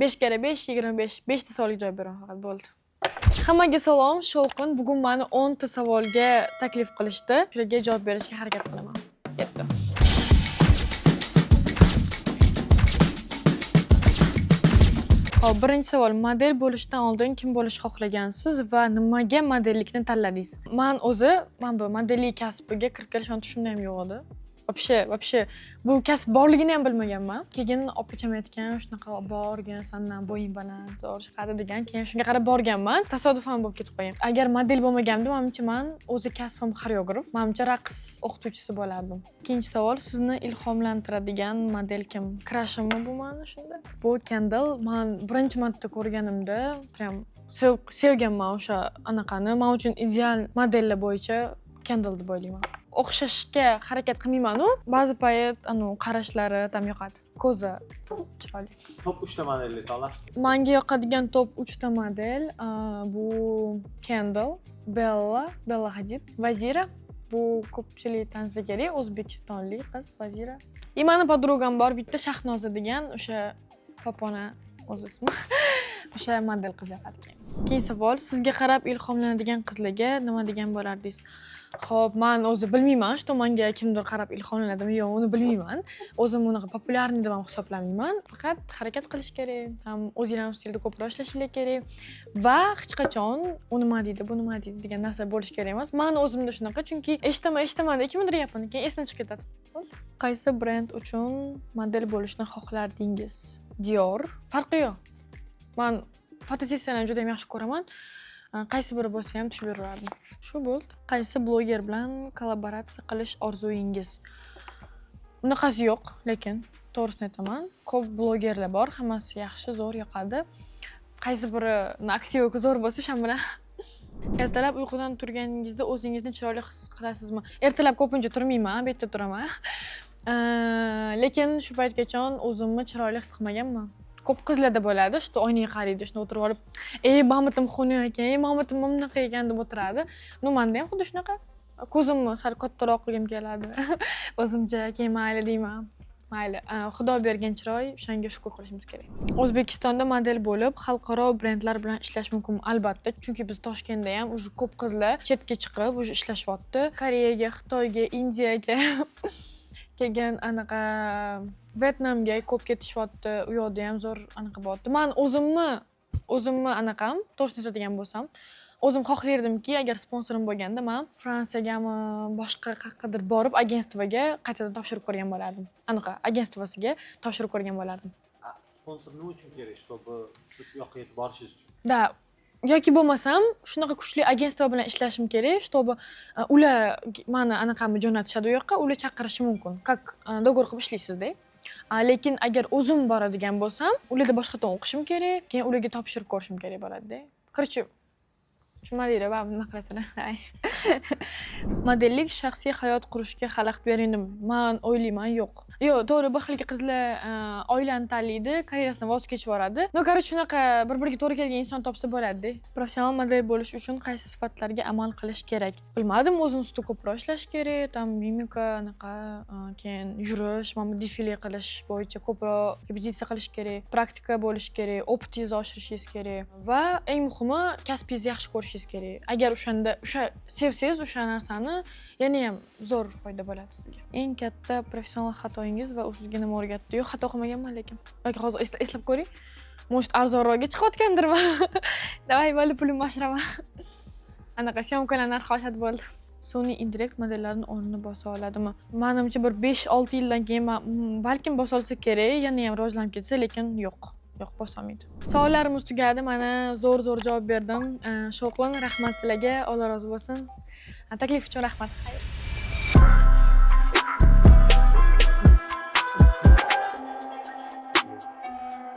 5 karra 5, 25. Beshta savolga javob beraman faqat, bo'ldi. Hammaga salom, Shovqin. Bugun mani 10 ta savolga taklif qilishdi. Shularga javob berishga harakat qilaman. Ketdi. Xo'p, birinchi savol. Model bo'lishdan oldin kim bo'lishni xohlagansiz va nimaga modellikni tanladingiz? Man o'zi, man bu modellik kasbiga kirib kelish mani tushimda ham yo'q edi. Вообще bu kasb borligini ham bilmaganman. Keyin opacham aytgan, shunaqa borgin, sandan bo'ying baland, zo'r chiqadi degan. Keyin shunga qarab borganman. Tasodifan bo'lib ketib qolgan. Agar model bo'lmaganimda, manimcha, man o'zi kasbim xoreograf, manimcha, raqs o'qituvchisi bo'lardim. Ikkinchi savol. Sizni ilhomlantiradigan model kim? Крашimmi bu mani shunda? Bu Kendall. Man birinchi marta ko'rganimda прям sevganman o'sha anaqani. Man uchun ideal modellar bo'yicha Kendall deb o'ylayman. O'xshashga harakat qilmaymanu, ba'zi payt anu qarashlari там yoqadi. Ko'zi chiroyli. Top 3 ta modelni ayta olasizmi? Manga yoqadigan top 3 ta model bu Kendall, Bella, Bella Hadid, Vazira. Bu ko'pchilik tanisa kerak, o'zbekistonlik qiz Vazira. И mani подругам bor bitta, Shahnoza degan, o'sha Popona o'zi ismi. O'sha model qiz yoqadi keyin. Keyingi savol. Sizga qarab ilhomlanadigan qizlarga nima degan bo'lardingiz? Xo'p, man o'zi bilmayman, что manga kimdir qarab ilhomlanadimi, yo'q, uni bilmayman. O'zim unaqa популярный deb ham hisoblamayman. Faqat harakat qilish kerak, ham o'zinglarni ustingizda ko'proq ishlashinglar kerak va hech qachon u nima deydi, bu nima deydi degan narsa bo'lishi kerak emas. Mani o'zimda shunaqa, chunki eshitaman, eshitaman, kimnidir gapini, keyin esdan chiqib ketadi. Bo'ldi. Qaysi brend uchun model bo'lishni xohlardingiz? Dior. Farqi yo'q. Man fotosessiyani juda ham yaxshi ko'raman. Qaysi biri bo'lsa ham tushib beraverardim. Shu bo'ldi. Qaysi bloger bilan kollaboratsiya qilish orzuyingiz? Unaqasi yo'q, lekin to'g'risini aytaman. Ko'p blogerlar bor, hammasi yaxshi, zo'r, yoqadi. Qaysi birini aktivi zo'r bo'lsa, o'shan bilan. Ertalab uyqudan turganingizda o'zingizni chiroyli his qilasizmi? Ertalab ko'pincha turmayman, bu yerda turaman. Lekin shu paytgacha o'zimni chiroyli his qilmaganman. Ko'p qizlarda bo'ladi, что oynaga qaraydi, shunda o'tirib olib, "Ey, mamitim xunuk ekan, ey, mamitim bunaqa ekan" deb o'tiradi. Ну, manda ham xuddi shunaqa. Ko'zimni sal kattaroq qilgim keladi. O'zimcha keyin mayli deyman. Mayli, Xudo bergan chiroy, o'shanga shukur qilishimiz kerak. O'zbekistonda model bo'lib, xalqaro brendlar bilan ishlash mumkinmi? Albatta, chunki biz Toshkentda ham уже ko'p qizlar chetga chiqib уже ishlashyapti. Koreyaga, Xitoyga, Indiyaga, keyin anaqa Vyetnamga ko'p ketishyapti. U yoqda ham zo'r anaqa bo'lyapti. Man o'zimni anaqam, to'g'risini aytadigan bo'lsam, o'zim xohlardimki, agar sponsorim bo'lganda, man Fransiyagami, boshqa qayoqqadir borib, агентство ga qaytadan topshirib ko'rgan bo'lardim. Anaqa агентство siga topshirib ko'rgan bo'lardim. Sponsor nima uchun kerak? Чтобы siz u yoqqa yetib borishingiz uchun. Да, yoki bo'lmasam shunaqa kuchli агентство bilan ishlashim kerak, чтобы ular mani anaqamni jo'natishadi u yoqqa, ular chaqirishi mumkin. Как договор qilib ishlaysizda. Lekin agar o'zim boradigan bo'lsam, ularda boshqatdan o'qishim kerak, keyin ularga topshirib ko'rishim kerak bo'ladida. Короче, tushunmadinglar, baribir nima qilasizlar? Ay. Modellik shaxsiy hayot qurishga xalaqit bermaydimi? Man o'ylayman, yo'q. Yo'q, to'g'ri, bir xilgi qizlar oilani tanlaydi, karyerasidan voz kechib yuboradi. Ну, короче, shunaqa bir-biriga to'g'ri kelgan inson topsa bo'ladi-da. Professional model bo'lish uchun qaysi sifatlarga amal qilish kerak? Bilmadim, o'zini ustida ko'proq ishlash kerak, там mimika, anaqa, keyin yurish, mana bu defile qilish bo'yicha ko'proq repetitsiya qilish kerak, praktika bo'lishi kerak, опыт ingizni oshirishingiz kerak va eng muhimi, kasbingizni yaxshi ko'rishingiz kerak. Agar o'shanda o'sha sevsangiz o'sha narsani, yanayam zo'r foyda bo'ladi sizga. Eng katta professional xatoyingiz va u sizga nima o'rgatdi? Yo'q, xato qilmaganman lekin. Yoki hozir eslab ko'ring. Может, arzonroqga chiqayotgandirman. Давай, bo'ldi, pulimni oshiraman. Anaqa съёмка lar narxi oshadi, bo'ldi. Sun'iy intellekt modellarni o'rnini bosa oladimi? Manimcha, bir 5-6 yildan keyin balkim bosa olsa kerak, yana ham rivojlanib ketsa, lekin yo'q. Yo'q, bosolmaydi. Savollarimiz tugadi. Mana zo'r-zo'r javob berdim. Shovqin, rahmat sizlarga. Alloh rozi bo'lsin. Taklif uchun rahmat. Xayr.